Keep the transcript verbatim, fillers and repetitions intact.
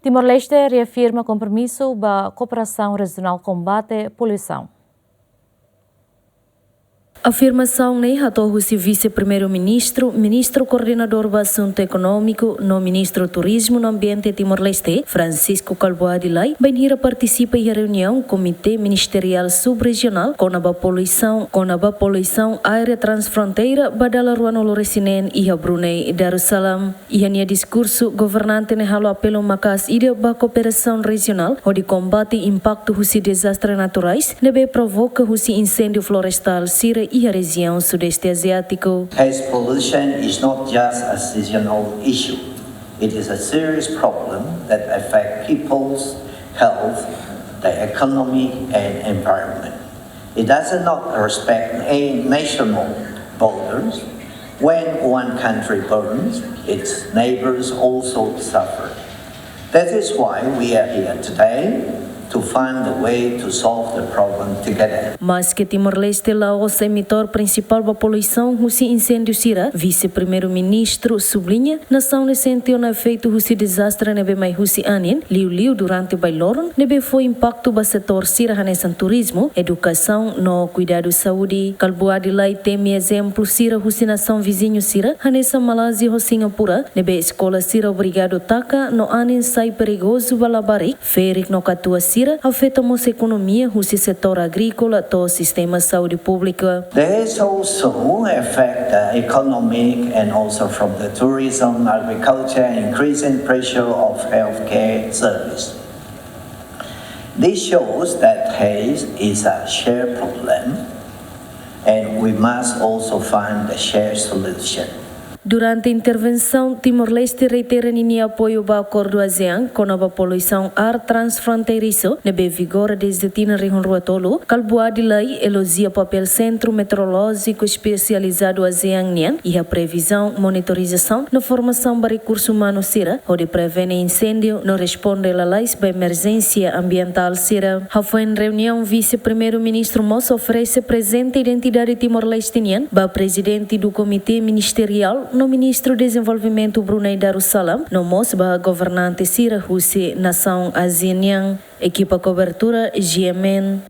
Timor-Leste reafirma kompromisu ba kooperasaun rejionál kombate poluisaun. Afirmasaun ne'e hato'o husi Vise-Primeiru-Ministru, Ministru Koordenadór ba Asuntu Ekonómiku, no Ministru Turizmu no Ambiente Timor-Leste, Francisco Kalbuadi Lay, bainhira partisipa iha reuniaun Komité Ministeriál Sub-Rejionál kona-ba poluisaun, kona-ba poluisaun área transfronteira ba dala ruanulu-resin-neen iha Brunei Darussalam. Iha nia diskursu, governante ne'e halo apelu maka'as ida ba kooperasaun rejionál hodi kombate impaktu husi dezastre naturais ne'ebé provoka husi inséndiu florestál sira iha rejiaun Sudeste Aziátiku. Pest pollution is not just a seasonal issue. It is a serious problem that affects people's health, the economy, and environment. It does not respect any national borders. When one country burns, its neighbors also suffer. That is why we are here today, to find a way to solve the problem together. Maske Timor-Leste la'ós emitór prinsipál ba poluisaun husi inséndiu sira, Vise-Primeiru-Ministru subliña, nasaun ne'e sente ona efeitu husi dezastre ne'ebé mai husi anin, liuliu durante bailoron, ne'ebé fó impaktu ba setór sira hanesan turizmu, edukasaun no kuidadu saúde. Kalbuadi Lay temi ezemplu sira husi nasaun viziñu sira, hanesan Malázia ho Singapura, ne'ebé eskola sira obrigadu taka no anin sai perigozu ba labarik, ferik no katuas sira, afeta mós ekonomia husi setór agríkola to'o sistema saúde públika. There is also affect the economic and also from the tourism, agriculture, increasing pressure of healthcare service. This shows that haze is a shared problem and we must also find a shared solution. Durante intervensaun, Timor-Leste reitera ninia apoiu ba Akordu ASEAN kona-ba poluisaun ar transfronteirisu, ne'ebé vigora dezde tinan rihun rua tolu. Kalbuadi Lay elojia papél Sentru Meteorolójiku Espesializadu ASEAN nian iha previzaun, monitorizasaun no formasaun ba rekursu umanu sira, hodi prevene inséndiu no responde lalais ba emerjénsia ambientál sira. Hafoin reuniaun, Vise-Primeiru-Ministru mós oferese prezente identidade Timor-Leste nian ba Prezidente do Komité Ministeriál no Ministru Dezenvolvimentu Brunei Darussalam, no mós ba governante sira husi nasaun ASEAN nian. Ekipa kobertura, G M N.